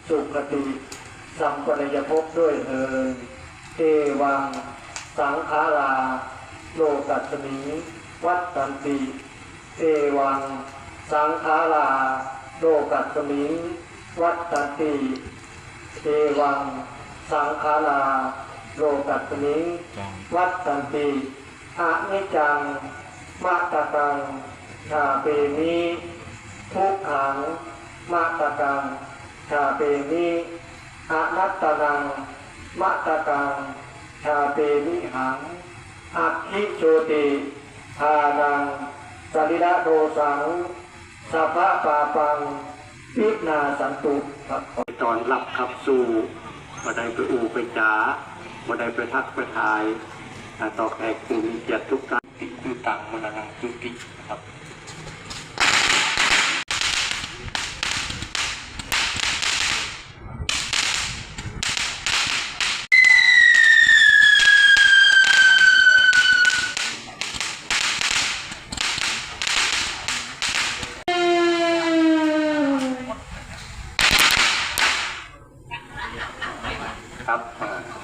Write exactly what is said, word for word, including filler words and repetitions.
สุคติสัมปะเนยภพด้วยเทอญ เอวัง สังขารา โลกัสมิง วัฏฏันติ เอวัง สังขารา โลกัสมิง วัฏฏันติ เอวัง สังขารา โลกัสมิง วัฏฏันติ อนิจจัง มะตะกัง ชาเปมิ ทุกขัง มะตะกัง ชาเปมิ อนัตตานัง มะตะกัง ชาเปมิหัง อักขิโจติ ทานัง สรีระโทสัง สัพพะปาปัง วินาสสันตุ ครับ ต้อนฮับขับสู้ บ่ได้ไปอู้ไปจ๋า บ่ได้ไปทักไปทาย อ่า ต่อแขกผู้มีเกียรติทุกท่าน ติดคือตังมรณังจุติ นะครับ ครับ อ่า